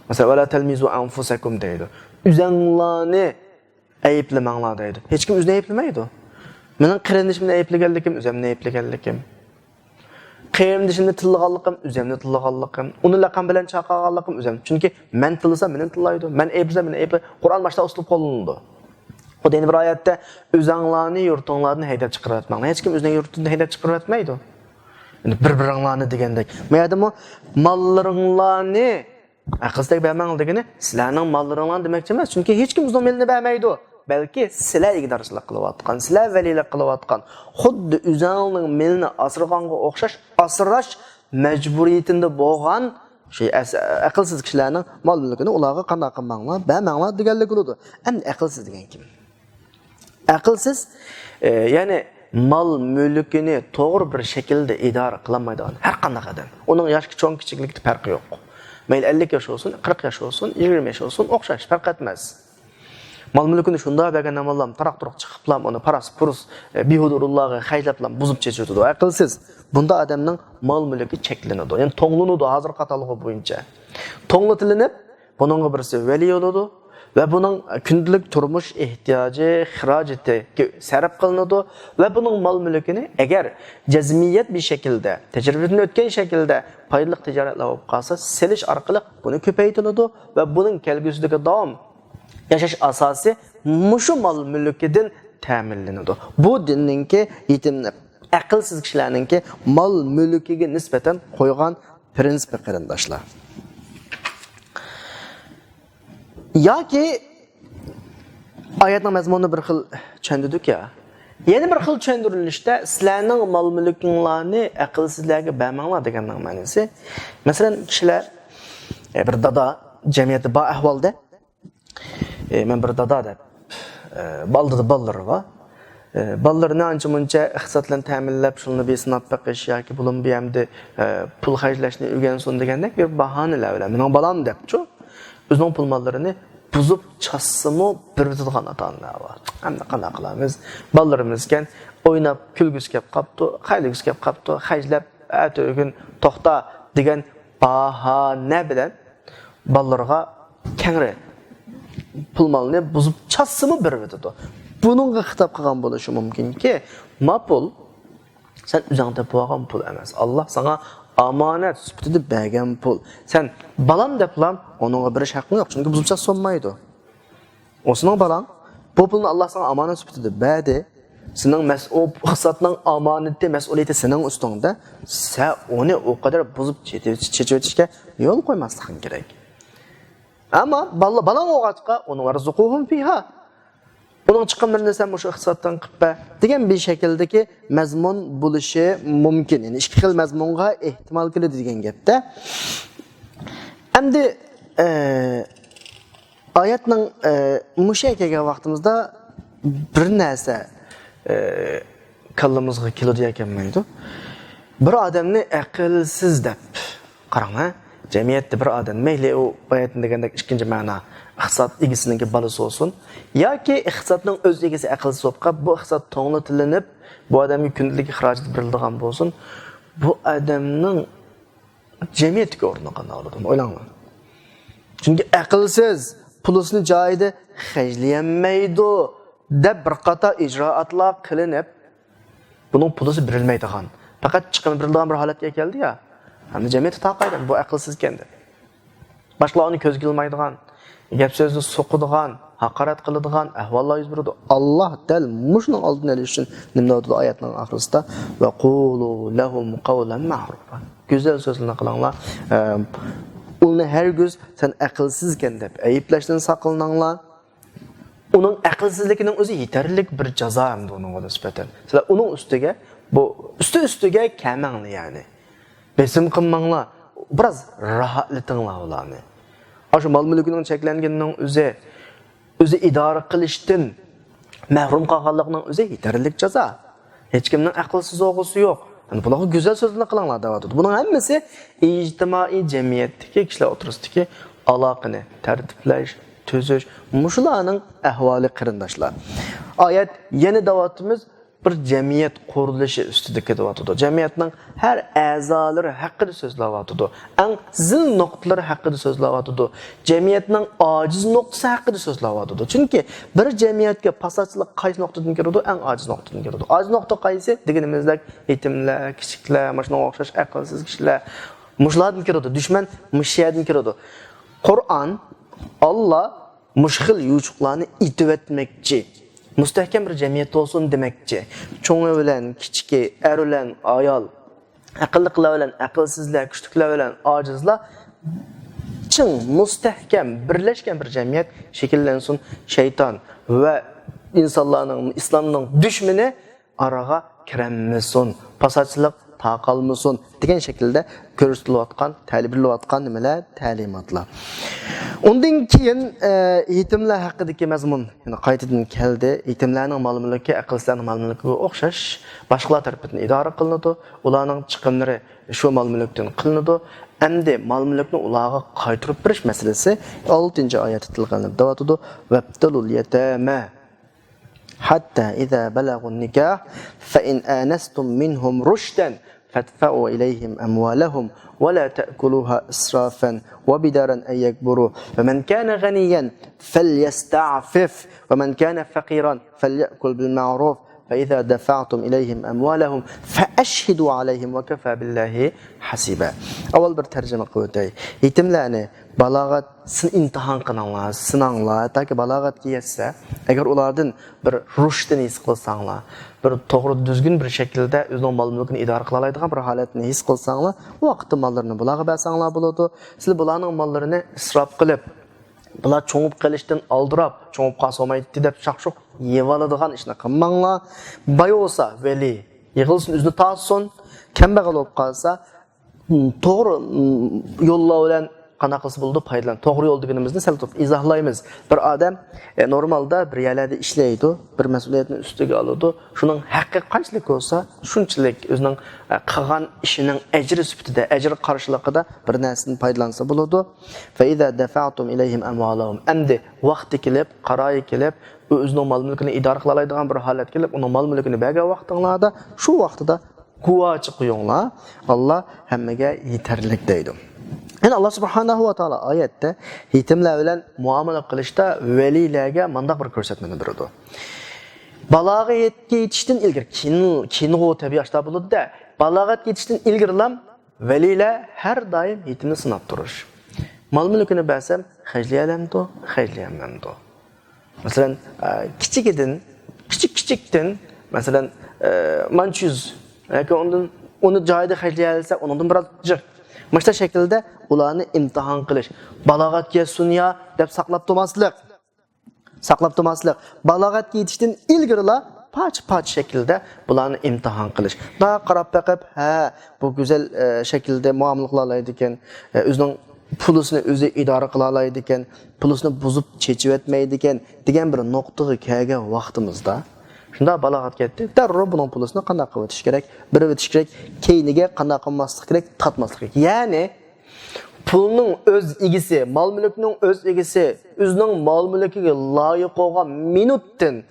مەسىلەن، ۋەلا تەلمىزۇ ئەنفۇسەكۇم دەيدۇ. ئۆزەڭلارنى ئەيىبلىمەڭلار دەيدۇ. ھېچكىم ئۆزىنى ئەيىبلىمەيدۇ. مېنىڭ قېرىندىشىمنى ئەيىبلىگەنلىكىم، ئۆزۈمنى ئەيىبلىگەنلىكىم. قېرىندىشىمنى تىللىغانلىقىم، ئۆزۈمنى تىللىغانلىقىم. ئۇنى لەقەم بىلەن چاقىرغانلىقىم، ئۆزۈم. چۈنكى مەن تىللىسام، مېنى تىللايدۇ. مەن ئەيىبلىسەم، مېنى ئەيىبلەي. قۇرئان باشتا ئۇسلۇب قوللىنىدۇ. خۇددى يەنە بىر ئايەتتە، ئۆزەڭلارنى يۇرتۇڭلاردىن ھەيدەپ چىقىرىۋەتمەڭلار. ھېچكىم ئۆزىنىڭ يۇرتىدىن ھەيدەپ چىقىرىۋەتمەيدۇ. يەنى بىر-بىرىڭلارنى دېگەندەك. بۇ يەردىمۇ ماللىرىڭلارنى ئەقىلسىزلەرگە بەرمەڭلار دېگىنى سىلەرنىڭ ماللىرىڭلارنى دېمەكچى ئەمەس، چۈنكى ھېچكىم ئۆزىنىڭ مېلىنى بەرمەيدۇ. بەلكى سىلەر ئىگىدارچىلىق قىلىۋاتقان، سىلەر ۋەلىيلىك قىلىۋاتقان، خۇددى ئۆزۈڭنىڭ مېلىنى ئاسرىغانغا ئوخشاش ئاسراش مەجبۇرىيىتىندە بولغان شۇ ئەس-، ئەقىلسىز كىشىلەرنىڭ مال مۈلكىنى ئۇلارغا قانداق قىلماڭلار، بەرمەڭلار دېگەنلىك بولىدۇ. ئەمدى ئەقىلسىز دېگەن كىم؟ ئەقىلسىز، ئە، يەنى مال مۈلكىنى توغرا بىر شەكىلدە ئىدارە قىلالمايدىغان ھەر قانداق ئادەم. ئۇنىڭ ياشقا چوڭ كىچىكلىكتە پەرقى يوق. مەيلى ئەللىك ياش بولسۇن، قىرىق ياش بولسۇن، يىگىرمە ياش بولسۇن، ئوخشاش، پەرق ئەتمەس. مال مۈلكىنى شۇنداق بەرگەن ئاماللام، تاراق-تۇرۇق چىقىپلام، ئۇنى پاراس-پۇرۇس، ئە، بىھۇدە ئورۇنلارغا خەجلەپلام بۇزۇپ چېچىۋېتىدۇ. ئەقىلسىز. بۇنداق ئادەمنىڭ مال مۈلكى چەكلىنىدۇ. يەنى توڭلىنىدۇ ھازىرقى ئاتالغۇ بويىچە. توڭلىتىلىنىپ، بۇنىڭغا بىرسى ۋەلىي بولىدۇ ۋە بۇنىڭ كۈندىلىك تۇرمۇش ئېھتىياجى خىراجىتىگە سەرپ قىلىنىدۇ ۋە بۇنىڭ مال مۈلكىنى ئەگەر جەزمىيەت بىر شەكىلدە، تەجرىبىدىن ئۆتكەن شەكىلدە پايدىلىق تىجارەتلەر بولۇپ قالسا، سېلىش ئارقىلىق بۇنى كۆپەيتىلىدۇ ۋە بۇنىڭ كەلگۈسىدىكى داۋام ياشاش ئاساسى مۇشۇ مال مۈلكىدىن تەمىنلىنىدۇ. بۇ دىننىڭكى يېتىم، ئەقىلسىز كىشىلەرنىڭكى مال مۈلكىگە نىسبەتەن قويغان پرىنسىپى، قېرىنداشلار. ياكى ئايەتنىڭ مەزمۇنىنى بىر خىل چۈشەندۈردۇق يا. يەنە بىر خىل چۈشەندۈرۈلۈشتە سىلەرنىڭ مال مۈلكىڭلارنى ئەقىلسىزلەرگە بەرمەڭلار دېگەننىڭ مەنىسى، مەسىلەن، كىشىلەر، ئە، بىر دادا جەمئىيەتتە بار ئەھۋالدا، ئە، مەن بىر دادا دەپ، ئە، ئالدىدا بالىلىرى بار. ئە، بالىلىرىنى ئانچە-مۇنچە ئىقتىساد بىلەن تەمىنلەپ، شۇنى بىر سىناپ بېقىش ياكى بۇلىمۇ بىر ئەمدى، ئە، پۇل خەجلەشنى ئۆگەنسۇن دېگەندەك بىر باھانىلەر بىلەن مېنىڭ بالام دەپچۇ، ئۆزىنىڭ پۇل ماللىرىنى بۇزۇپ چاتسىمۇ بېرىۋېتىدىغان ئاتا-ئانىلار بار. ئەمدى قانداق قىلارمىز؟ بالىلىرىمىزكەن، ئويناپ كۈلگۈسى كەپ قاپتۇ، خەجلىگۈسى كەپ قاپتۇ، خەجلەپ، ئەتىگۈن توختا، دېگەن باھانە بىلەن بالىلىرىغا كەڭرى پۇل مالنى بۇزۇپ چاتسىمۇ بېرىۋېتىدۇ. بۇنىڭغا خىتاب قىلغان بولۇشى مۇمكىنكى، ما پۇل سەن ئۆزۈڭ تېپىۋالغان پۇل ئەمەس. ئاللا ساڭا ئامانەت سۈپىتىدە بەرگەن پۇل. سەن بالام دەپلا ئۇنىڭغا بېرىش ھەققىڭ يوق، چۈنكى بۇزۇپ چاتسۇنمايدۇ. ئۇ سېنىڭ بالاڭ. بۇ پۇلنى ئاللا ساڭا ئامانەت سۈپىتىدە بەردى. سېنىڭ مەس-، ئۇ ئىقتىسادنىڭ ئامانىتى، مەسئۇلىيىتى سېنىڭ ئۈستۈڭدە. سەن ئۇنى ئۇ قەدەر بۇزۇپ چېتىۋېتىش-، چېچىۋېتىشكە يول قويماسلىقىڭ كېرەك. ئەمما بالا-، بالاڭ بولغاچقا، ئۇنى ۋەرزۇقۇھۇم فىھا. ئۇنىڭ چىقىملىرىنى سەن مۇشۇ ئىقتىسادتىن قىلىپ بەر، دېگەن بىر شەكىلدىكى مەزمۇن بولۇشى مۇمكىن. يەنى ئىككى خىل مەزمۇنغا ئېھتىمال كېلىدۇ دېگەن گەپتە. ئەمدى، ئە، ئايەتنىڭ، ئە، مۇشۇ يەرگە كەلگەن ۋاقتىمىزدا بىر نەرسە، ئە، كاللىمىزغا كېلىدۇ يا كەلمەيدۇ. بىر ئادەمنى ئەقىلسىز دەپ قاراڭ، ھە؟ جەمئىيەتتە بىر ئادەم، مەيلى ئۇ باياتىن دېگەندەك ئىككىنچى مەنا، ئىقتىساد ئىگىسىنىڭكى بالىسى بولسۇن ياكى ئىقتىسادنىڭ ئۆز ئىگىسى ئەقىلسىز بولۇپ قاپ، بۇ ئىقتىساد توڭلىتىلىنىپ، بۇ ئادەمگە كۈندىلىك خىراجەت بېرىلىدىغان بولسۇن، بۇ ئادەمنىڭ جەمئىيەتتىكى ئورنى قانداق بولىدۇ؟ ئويلاڭلار. چۈنكى ئەقىلسىز، پۇلىسىنى جايىدا خەجلىيەلمەيدۇ دەپ بىر قاتار ئىجرائاتلار قىلىنىپ، بۇنىڭ پۇلىسى بېرىلمەيدىغان، پەقەت چىقىمى بېرىلىدىغان بىر ھالەتكە كەلدى يا. ئەمدى جەمئىيەتتە تاقايدۇ، بۇ ئەقىلسىزكەن دەپ. باشقىلار ئۇنى كۆزگە ئىلمايدىغان، گەپ سۆزنى سوقىدىغان، ھاقارەت قىلىدىغان ئەھۋاللار يۈز بېرىدۇ. ئاللا دەل مۇشۇنىڭ ئالدىنى ئېلىش ئۈچۈن نېمە دەۋاتىدۇ ئايەتنىڭ ئاخىرىسىدا؟ ۋە قۇلۇ لەھۇم قەۋلەن مەئرۇفا. گۈزەل سۆزلەرنى قىلىڭلار. ئە، ئۇنى ھەرگىز سەن ئەقىلسىزكەن دەپ ئەيىبلەشتىن ساقلىنىڭلار. ئۇنىڭ ئەقىلسىزلىكىنىڭ ئۆزى يېتەرلىك بىر جازا ئەمدى ئۇنىڭغا نىسبەتەن. سىلەر ئۇنىڭ ئۈستىگە، بۇ ئۈستى ئۈستىگە كەلمەڭلار، يەنى بېسىم قىلماڭلار، بىراز راھەتلىتىڭلار ئۇلارنى. ئاشۇ مال مۈلكىنىڭ چەكلەنگىنىنىڭ ئۆزى، ئۆزى ئىدارە قىلىشتىن مەھرۇم قالغانلىقنىڭ ئۆزى يېتەرلىك جازا. ھېچكىمنىڭ ئەقىلسىز بولغۇسى يوق. يەنى بۇلارغا گۈزەل سۆزلەرنى قىلىڭلار دەۋاتىدۇ. بۇنىڭ ھەممىسى ئىجتىمائىي جەمئىيەتتىكى كىشىلەر ئوتتۇرىسىدىكى ئالاقىنى تەرتىپلەش، تۈزۈش، مۇشۇلارنىڭ ئەھۋالى قېرىنداشلار. ئايەت يەنە دەۋاتىمىز، بىر جەمئىيەت قۇرۇلۇشى ئۈستىدە كېتىۋاتىدۇ. جەمئىيەتنىڭ ھەر ئەزالىرى ھەققىدە سۆزلەۋاتىدۇ. ئەڭ زىل نۇقتىلىرى ھەققىدە سۆزلەۋاتىدۇ. جەمئىيەتنىڭ ئاجىز نۇقتىسى ھەققىدە سۆزلەۋاتىدۇ. چۈنكى بىر جەمئىيەتكە پاساتچىلىق قايسى نۇقتىدىن كىرىدۇ؟ ئەڭ ئاجىز نۇقتىدىن كىرىدۇ. ئاجىز نۇقتا قايسى؟ دېگىنىمىزدەك يېتىملەر، كىچىكلەر، مانا شۇنىڭغا ئوخشاش ئەقىلسىز كىشىلەر. مۇشۇلاردىن كىرىدۇ. دۈشمەن مۇشۇ يەردىن كىرىدۇ. قۇرئان، ئاللا مۇشۇ خىل يوچۇقلارنى ئېتىۋەتمەكچى. مۇستەھكەم بىر جەمئىيەت بولسۇن دېمەكچى. چوڭى بىلەن كىچىكى، ئەر بىلەن ئايال، ئەقىللىقلار بىلەن ئەقىلسىزلەر، كۈچلۈكلەر بىلەن ئاجىزلار چىڭ، مۇستەھكەم، بىرلەشكەن بىر جەمئىيەت شەكىللەنسۇن. شەيتان ۋە ئىنسانلارنىڭ، ئىسلامنىڭ دۈشمىنى ئارىغا كىرەلمىسۇن، پاساتچىلىق تارقالمىسۇن دېگەن شەكىلدە كۆرسىتىلىۋاتقان، تەلىپ بېرىلىۋاتقان نېمىلەر؟ تەلىماتلار. ئۇندىن كېيىن، ئە، يېتىملەر ھەققىدىكى مەزمۇن يەنە قايتىدىن كەلدى. يېتىملەرنىڭ مال-مۈلكى ئەقىلسىزلەرنىڭ مال-مۈلكىگە ئوخشاش باشقىلار تەرىپىدىن ئىدارە قىلىنىدۇ. ئۇلارنىڭ چىقىملىرى شۇ مال-مۈلۈكتىن قىلىنىدۇ. ئەمدى مال-مۈلۈكنى ئۇلارغا قايتۇرۇپ بېرىش مەسىلىسى ئالتىنچى ئايەتتە تىلغا ئېلىنىپ دەۋاتىدۇ. «وابتلوا اليتامى حتى إذا بلغوا النكاح فإن آنستم منهم رشدا فادفعوا إليهم أموالهم ولا تأكلوها إسرافا وبدارا أن يكبروا ومن كان غنيا فليستعفف ومن كان فقيرا فليأكل بالمعروف فإذا دفعتم إليهم أموالهم فأشهدوا عليهم وكفى بالله حسيبا». ئاۋۋال بىر تەرجىمە قىلىپ ئۆتەي. يېتىملەرنى بالاغەت سىن-، ئىمتىھان قىلىڭلار، سىناڭلار، تاكى بالاغەتكە يەتسە، ئەگەر ئۇلاردىن بىر رۇشدنى ھېس قىلساڭلار، بىر توغرا، دۈزگۈن بىر شەكىلدە ئۆزىنىڭ مال-مۈلكىنى ئىدارە قىلالايدىغان بىر ھالەتنى ھېس قىلساڭلار، ئۇ ۋاقىتتا ماللىرىنى بۇلارغا بەرسەڭلار بولىدۇ. سىلەر بۇلارنىڭ ماللىرىنى ئىسراپ قىلىپ، بۇلار چوڭىيىپ قېلىشتىن ئالدىراپ، چوڭىيىپ قالسا بولمايتتى دەپ شاق-شۇق يەۋالىدىغان ئىشنى قىلماڭلار. باي بولسا ۋەلىي يىغلىسۇن، ئۆزىنى تارتسۇن، كەمبەغەل بولۇپ قالسا، توغرا يوللار بىلەن قانداق قىلسا بولىدۇ، پايدىلان. توغرا يول دېگىنىمىزنى سەل تۇرۇپ ئىزاھلايمىز. بىر ئادەم، ئە، نورمالدا بىر يەرلەردە ئىشلەيدۇ، بىر مەسئۇلىيەتنى ئۈستىگە ئالىدۇ. شۇنىڭ ھەققى قانچىلىك بولسا، شۇنچىلىك ئۆزىنىڭ، ئە، قىلغان ئىشىنىڭ ئەجرى سۈپىتىدە، ئەجرى قارشىلىقىدا بىر نەرسىدىن پايدىلانسا بولىدۇ. فإذا دفعتم إليهم أموالهم. ئەمدى ۋاقتى كېلىپ، قارارى كېلىپ، ئۇ ئۆزىنىڭ مال-مۈلكىنى ئىدارە قىلالايدىغان بىر ھالەت كېلىپ، ئۇنىڭ مال-مۈلكىنى بەرگەن ۋاقتىڭلاردا، شۇ ۋاقتىدا گۇۋاچى قويۇڭلار، ئاللا ھەممىگە يېتەرلىك دەيدۇ. يەنە ئاللا سۇبھانەھۇ ۋە تائالا ئايەتتە يېتىملەر بىلەن مۇئامىلە قىلىشتا ۋەلىيلەرگە مۇنداق بىر كۆرسەتمىنى بېرىدۇ. بالاغەتكە يېتىشتىن ئىلگىرى، كېيىن، كېيىنغۇ تەبىئىي ياشتا بولىدۇ-دە، بالاغەتكە يېتىشتىن ئىلگىرىلا ۋەلىيلەر ھەر دائىم يېتىمنى سىناپ تۇرۇش. مال-مۈلكىنى بەرسەم، خەجلىيەلەمدۇ، خەجلىيەلمەمدۇ؟ مەسىلەن، ئە، كىچىكىدىن، كىچىك-كىچىكتىن، مەسىلەن، ئە، مانچە يۈز ياكى ئۇندىن، ئۇنى جايىدا خەجلىيەلىسە، ئۇنىڭدىن بىراز جىق. مۇشۇنداق شەكىلدە ئۇلارنى ئىمتىھان قىلىش. بالاغەتكە يەتسۇن يا دەپ ساقلاپ تۇرماسلىق. ساقلاپ تۇرماسلىق. بالاغەتكە يېتىشتىن ئىلگىرىلا پارچە-پارچە شەكىلدە بۇلارنى ئىمتىھان قىلىش. دا قاراپ بېقىپ، ھە، بۇ گۈزەل، ئە، شەكىلدە مۇئامىلە قىلالايدىكەن، ئە، ئۆزىنىڭ پۇلىسىنى ئۆزى ئىدارە قىلالايدىكەن، پۇلىسىنى بۇزۇپ چېچىۋەتمەيدىكەن دېگەن بىر نۇقتىغا كەلگەن ۋاقتىمىزدا، شۇنداق بالاغەتكە يەتتى، دەررۇ بۇنىڭ پۇلىسىنى قانداق قىلىۋېتىش كېرەك؟ بېرىۋېتىش كېرەك. كەينىگە قانداق قىلماسلىق كېرەك؟ تارتماسلىق كېرەك. يەنى، پۇلنىڭ ئۆز ئىگىسى، مال-مۈلۈكنىڭ ئۆز ئىگىسى ئۆزىنىڭ مال-مۈلكىگە لايىق بولغان مىنۇتتىن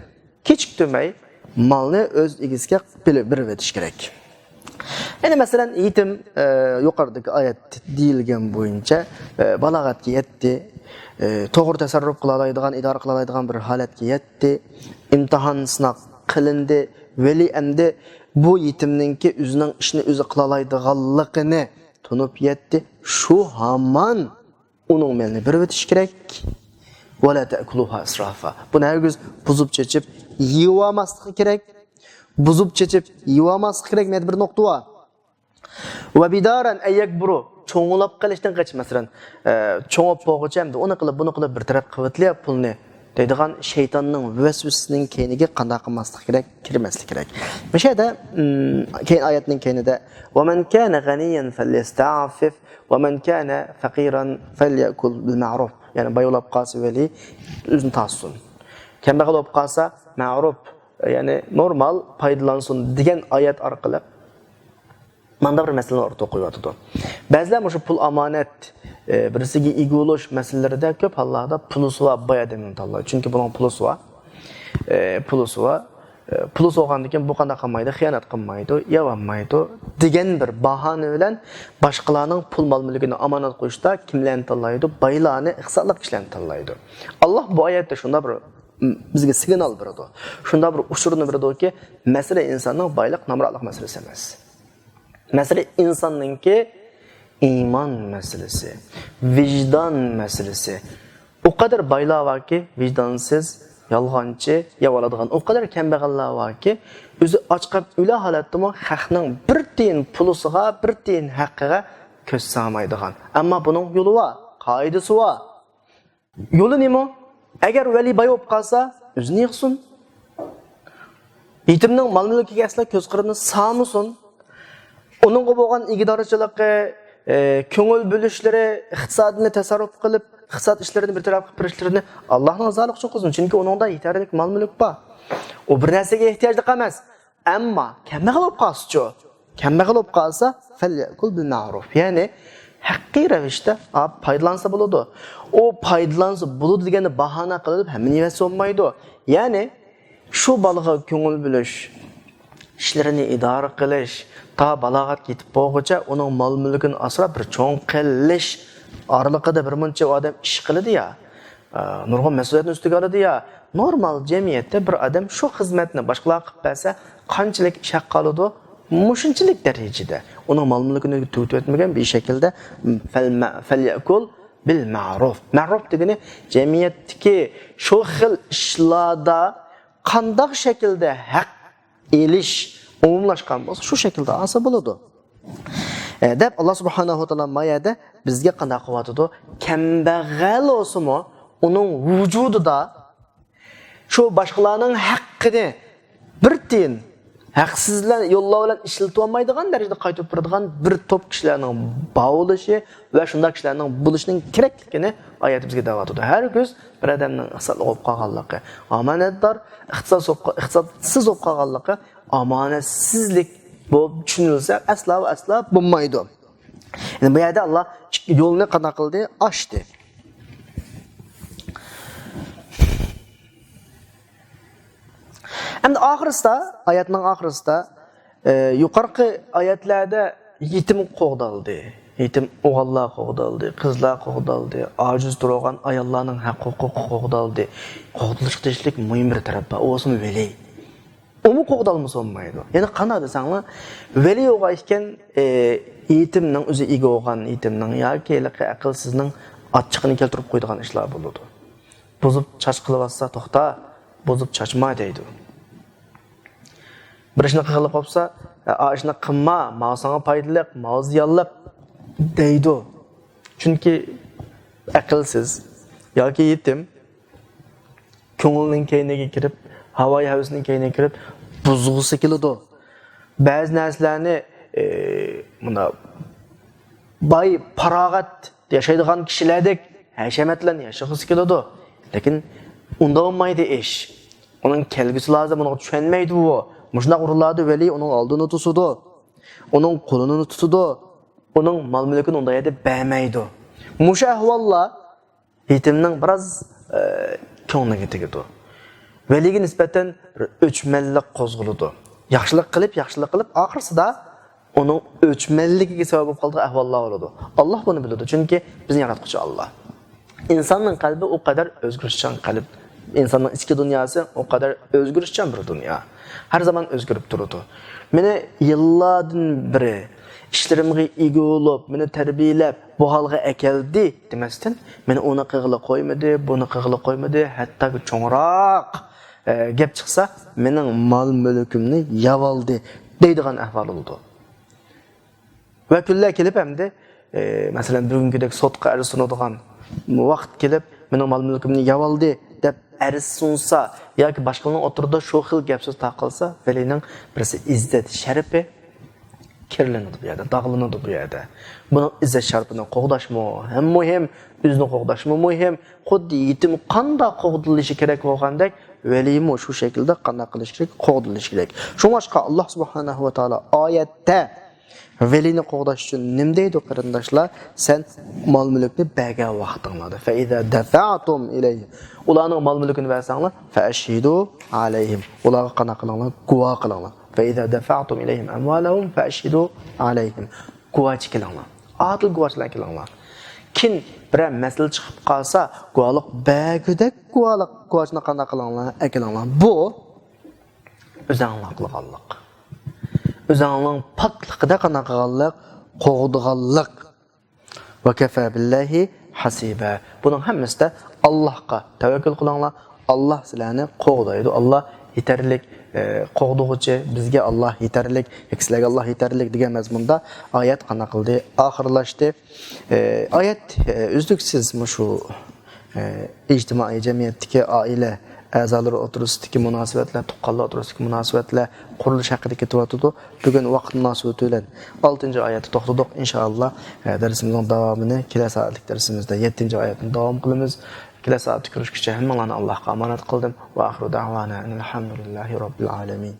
كېچىكتۈرمەي مالنى ئۆز ئىگىسىگە بېرىۋېتىش كېرەك. يەنى مەسىلەن، يېتىم، ئە، يۇقىرىدىكى ئايەت دېيىلگەن بويىچە، ئە، بالاغەتكە يەتتى، ئە، توغرا تەسەررۇپ قىلالايدىغان، ئىدارە قىلالايدىغان بىر ھالەتكە يەتتى، ئىمتىھان، سىناق قىلىندى، ۋەلى ئەمدى بۇ يېتىمنىڭكى ئۆزىنىڭ ئىشىنى ئۆزى قىلالايدىغانلىقىنى تونۇپ يەتتى. شۇ ھامان ئۇنىڭ مېلىنى بېرىۋېتىش كېرەك. ۋەلا تەئكۇلۇھا ئىسرافا. بۇنى ھەرگىز بۇزۇپ چېچىپ يېيىۋالماسلىقى كېرەك. بۇزۇپ چېچىپ يېيىۋالماسلىقى كېرەك. مەيدە بىر نۇقتا بار. ۋە بىدارەن ئەن يەكبۇرۇ. چوڭلاپ قېلىشتىن قېچىپ، مەسىلەن، ئە، چوڭاپ بولغۇچە ئەمدى ئۇنى قىلىپ، بۇنى قىلىپ، بىر تەرەپ قىلىۋېتىلە پۇلنى دەيدىغان شەيتاننىڭ ۋەسۋەسىسىنىڭ كەينىگە قانداق قىلماسلىق كېرەك؟ كىرمەسلىك كېرەك. مۇشۇ يەردە، ئىم، كېيىن ئايەتنىڭ كەينىدە، ۋەمەن كانە غەنىيەن فەليەستەئفىف، ۋەمەن كانە فەقىرەن فەليەكۇل بىل مەئرۇف. يەنى باي بولاپ قالسا ۋەلى ئۆزىنى تارتسۇن. كەمبەغەل بولۇپ قالسا مەئرۇف، يەنى نورمال پايدىلانسۇن دېگەن ئايەت ئارقىلىق مانداق بىر مەسىلىنى ئوتتۇرىغا قويۇۋاتىدۇ. بەزىلەر مۇشۇ پۇل ئامانەت، ئە، بىرسىگە ئىگە بولۇش مەسىلىلىرىدە كۆپ ھاللاردا پۇلىسى بار باي ئادەمنى تاللايدۇ. چۈنكى بۇنىڭ پۇلىسى بار. ئە، پۇلىسى بار. ئە، پۇلىسى بولغاندىن كېيىن بۇ قانداق قىلمايدۇ؟ خىيانەت قىلمايدۇ، يەۋالمايدۇ دېگەن بىر باھانە بىلەن باشقىلارنىڭ پۇل مال-مۈلكىنى ئامانەت قويۇشتا كىملەرنى تاللايدۇ؟ بايلارنى، ئىقتىسادلىق كىشىلەرنى تاللايدۇ. ئاللا بۇ ئايەتتە شۇنداق بىر، م، بىزگە سىگنال بېرىدۇ. شۇنداق بىر ئۇچۇرنى بېرىدۇكى، مەسىلە ئىنساننىڭ بايلىق، نامراتلىق مەسىلىسى ئەمەس. مەسىلە ئىنساننىڭكى ئىمان مەسىلىسى، ۋىجدان مەسىلىسى. ئۇ قەدەر بايلار باركى، ۋىجدانسىز، يالغانچى، يەۋالىدىغان. ئۇ قەدەر كەمبەغەللەر باركى، ئۆزى ئاچ قېلىپ ئۆلە ھالەتتىمۇ خەقنىڭ بىر تىيىن پۇلىسىغا، بىر تىيىن ھەققىگە كۆز سالمايدىغان. ئەمما بۇنىڭ يولى بار، قائىدىسى بار. يولى نېمە؟ ئەگەر ۋەلى باي بولۇپ قالسا، ئۆزىنى يىغسۇن. يېتىمنىڭ مال-مۈلكىگە ئەسلا كۆز قىرىنى سالمىسۇن. ئۇنىڭغا بولغان ئىگىدارچىلىقى، ئى، كۆڭۈل بۆلۈشلىرى، ئىقتىسادىنى تەسەررۇپ قىلىپ، ئىقتىساد ئىشلىرىنى بىر تەرەپكە قىلىپ بېرىشلىرىنى ئاللانىڭ رىزالىقى ئۈچۈن قىلسۇن. چۈنكى ئۇنىڭدا يېتەرلىك مال-مۈلۈك بار. ئۇ بىر نەرسىگە ئېھتىياجلىق ئەمەس. ئەمما كەمبەغەل بولۇپ قالسىچۇ؟ كەمبەغەل بولۇپ قالسا، فەليەكۇل بىل مەئرۇف. يەنى ھەققىي رەۋىشتە، ئا، پايدىلانسا بولىدۇ. ئۇ پايدىلانسا بولىدۇ دېگەننى باھانە قىلىپ ھەممىنى يېۋەتسە بولمايدۇ. يەنى شۇ بالىغا كۆڭۈل بۆلۈش، ئىشلىرىنى ئىدارە قىلىش، تا بالاغەتكە يېتىپ بولغۇچە ئۇنىڭ مال-مۈلكىنى ئاسراپ بىر چوڭ قىلىش ئارىلىقىدا بىر مۇنچە ئادەم ئىش قىلىدۇ يا. ئە، نۇرغۇن مەسئۇلىيەتنى ئۈستىگە ئالىدۇ يا. نورمال جەمئىيەتتە بىر ئادەم شۇ خىزمەتنى باشقىلارغا قىلىپ بەرسە، قانچىلىك ئىش ھەققى ئالىدۇ؟ مۇشۇنچىلىك دەرىجىدە. ئۇنىڭ مال-مۈلكىنى تۈگىتىۋەتمىگەن بىر شەكىلدە، فەلمە-، فەليەكۇل بىل مەئرۇف. مەئرۇف دېگىنى جەمئىيەتتىكى شۇ خىل ئىشلاردا قانداق شەكىلدە ھەق ئېلىش ئومۇملاشقان بولسا، شۇ شەكىلدە ئالسا بولىدۇ. ئە، دەپ، ئاللا سۇبھانەھۇ ۋە تائالا ما يەردە بىزگە قانداق قىلىۋاتىدۇ؟ كەمبەغەل بولسىمۇ، ئۇنىڭ ۋۇجۇدىدا شۇ باشقىلارنىڭ ھەققىنى بىر تىيىن ھەقسىز بىلەن، يوللار بىلەن ئىشلىتىۋالمايدىغان دەرىجىدە قايتۇرۇپ بېرىدىغان بىر توپ كىشىلەرنىڭ بار بولۇشى ۋە شۇنداق كىشىلەرنىڭ بولۇشىنىڭ كېرەكلىكىنى ئايەت بىزگە دەۋاتىدۇ. ھەرگىز بىر ئادەمنىڭ ئىقتىسادلىق بولۇپ قالغانلىقى، ئامانەتدار، ئىقتىساد-، ئىقتىسادسىز بولۇپ قالغانلىقى ئامانەتسىزلىك بولۇپ چۈشىنىلسە، ئەسلا ۋە ئەسلا بولمايدۇ. يەنى بۇ يەردە ئاللا ئىككى يولنى قانداق قىلدى؟ ئاچتى. ئەمدى ئاخىرسىدا، ئايەتنىڭ ئاخىرسىدا، ئە، يۇقىرىقى ئايەتلەردە يېتىم قوغدالدى. يېتىم ئوغۇللار قوغدالدى، قىزلار قوغدالدى، ئاجىز تۇرغان ئاياللارنىڭ ھەق ھوقۇقى قوغدالدى. قوغدىلىشقا تېگىشلىك مۇھىم بىر تەرەپ بار، ئۇ بولسىمۇ ۋەلىي. ئۇمۇ قوغدالمىسا بولمايدۇ. يەنە قانداق دېسەڭلار، ۋەلىي بولغان ئىكەن، ئە، يېتىمنىڭ، ئۆزى ئىگە بولغان يېتىمنىڭ ياكى ھېلىقى ئەقىلسىزنىڭ ئاچچىقىنى كەلتۈرۈپ قويىدىغان ئىشلار بولىدۇ. بۇزۇپ چاچ قىلىۋاتسا، توختا، بۇزۇپ چاچما دەيدۇ. بىر ئىشنى قىلغىلى قوپسا، ئا ئىشنى قىلما، ماۋۇ ساڭا پايدىلىق، ماۋۇ زىيانلىق دەيدۇ. چۈنكى ئەقىلسىز ياكى يېتىم كۆڭۈلنىڭ كەينىگە كىرىپ، ھاۋايى ھەۋىسىنىڭ كەينىگە كىرىپ، بۇزغۇسى كېلىدۇ. بەزى نەرسىلەرنى، ئى، مۇنداق باي، پاراغەت ياشايدىغان كىشىلەردەك ھەشەمەت بىلەن ياشىغۇسى كېلىدۇ. لېكىن ئۇنداق بولمايدۇ ئىش. ئۇنىڭ كەلگۈسى لازىم، ئۇنىڭغا چۈشەنمەيدۇ ئۇ. مۇشۇنداق ئورۇنلاردا ۋەلىي ئۇنىڭ ئالدىنى توسىدۇ. ئۇنىڭ قولىنى تۇتىدۇ. ئۇنىڭ مال-مۈلكىنى ئۇنداق يەردە بەرمەيدۇ. مۇشۇ ئەھۋاللار يېتىمنىڭ بىراز، ئە، كۆڭلىگە تېگىدۇ. ۋەلىيگە نىسبەتەن بىر ئۆچمەنلىك قوزغىلىدۇ. ياخشىلىق قىلىپ، ياخشىلىق قىلىپ، ئاخىرسىدا ئۇنىڭ ئۆچمەنلىكىگە سەۋەب بولۇپ قالىدىغان ئەھۋاللار بولىدۇ. ئاللا بۇنى بىلىدۇ، چۈنكى بىزنى ياراتقۇچى ئاللا. ئىنساننىڭ قەلبى ئۇ قەدەر ئۆزگىرىشچان قەلب. ئىنساننىڭ ئىچكى دۇنياسى ئۇ قەدەر ئۆزگىرىشچان بىر دۇنيا. ھەر زامان ئۆزگىرىپ تۇرىدۇ. مېنى يىللاردىن بېرى ئىشلىرىمغا ئىگە بولۇپ، مېنى تەربىيەلەپ، بۇ ھالغا ئەكەلدى دېمەستىن، مېنى ئۇنى قىلغىلى قويمىدى، بۇنى قىلغىلى قويمىدى، ھەتتاكى چوڭراق، ئە، گەپ چىقسا، مېنىڭ مال-مۈلكۈمنى يەۋالدى دەيدىغان ئەھۋال بولىدۇ. ۋە كۈنلەر كېلىپ ئەمدى، ئى، مەسىلەن، بۈگۈنكىدەك سوتقا ئەرز سۇنىدىغان ۋاقىت كېلىپ، مېنىڭ مال-مۈلكۈمنى يەۋالدى دەپ ئەرز سۇنسا ياكى باشقىلارنىڭ ئوتتۇرىدا شۇ خىل گەپ-سۆز تارقالسا، ۋەلىنىڭ بىرسى ئىززەت شەرىپى كىرلىنىدۇ بۇ يەردە، داغلىنىدۇ بۇ يەردە. بۇنىڭ ئىززەت شەرىپىنى قوغداشمۇ ھەم مۇھىم، ئۆزىنى قوغداشمۇ مۇھىم. خۇددى يېتىم قانداق قوغدىلىشى كېرەك بولغاندەك، ۋەلىمۇ شۇ شەكىلدە قانداق قىلىش كېرەك؟ قوغدىلىش كېرەك. شۇڭلاشقا، ئاللا سۇبھانەھۇ ۋە تائالا ئايەتتە ۋەلىنى قوغداش ئۈچۈن نېمە دەيدۇ، قېرىنداشلار؟ سەن مال-مۈلۈكنى بەرگەن ۋاقتىڭلاردا، فەئىزا دەفەئتۇم ئىلەيھىم، ئۇلارنىڭ مال-مۈلكىنى بەرسەڭلار، فەئەشھىدۇ ئەلەيھىم، ئۇلارغا قانداق قىلىڭلار؟ گۇۋاھ قىلىڭلار. فەئىزا دەفەئتۇم ئىلەيھىم ئەمۋالەھۇم فەئەشھىدۇ ئەلەيھىم، گۇۋاھچى كېلىڭلار. ئادىل گۇۋاھچىلار كېلىڭلار. كېيىن بىرەر مەسىلە چىقىپ قالسا، گۇۋاھلىق بەرگۈدەك گۇۋاھلىق، گۇۋاھچىنى قانداق قىلىڭلار؟ ئەكېلىڭلار. بۇ ئۆزەڭلار قىلغانلىق. ئۆزەڭنىڭ پاكلىقىدا قانداق قىلغانلىق؟ قوغدىغانلىق. ۋە كەفە بىللاھى ھەسىبە. بۇنىڭ ھەممىسىدە ئاللاھقا تەۋەككۈل قىلىڭلار. ئاللاھ سىلەرنى قوغدايدۇ. ئاللاھ يېتەرلىك، ئە، قوغدىغۇچى، بىزگە ئاللاھ يېتەرلىك، سىلەرگە ئاللاھ يېتەرلىك دېگەن مەزمۇندا ئايەت قانداق قىلدى؟ ئاخىرلاشتى. ئە، ئايەت، ئە، ئۈزلۈكسىز مۇشۇ، ئە، ئىجتىمائىي جەمئىيەتتىكى ئائىلە ئەزالىرى ئوتتۇرىسىدىكى مۇناسىۋەتلەر، تۇغقانلار ئوتتۇرىسىدىكى مۇناسىۋەتلەر قۇرۇلۇش ھەققىدە كېتىۋاتىدۇ. بۈگۈن ۋاقىت مۇناسىۋىتى بىلەن ئالتىنچى ئايەتتە توختىدۇق. ئىنشائاللا، ئە، دەرسىمىزنىڭ داۋامىنى كېلەر سائەتلىك دەرسىمىزدە يەتتىنچى ئايەتنى داۋام قىلىمىز. كېلەر سائەتتە كۆرۈشكىچە ھەممىڭلارنى ئاللاھقا ئامانەت قىلدىم. ۋە ئاخىرۇ دەئۋانا ئەنىل ھەمدۇلىللاھى رەببىل ئالەمىن.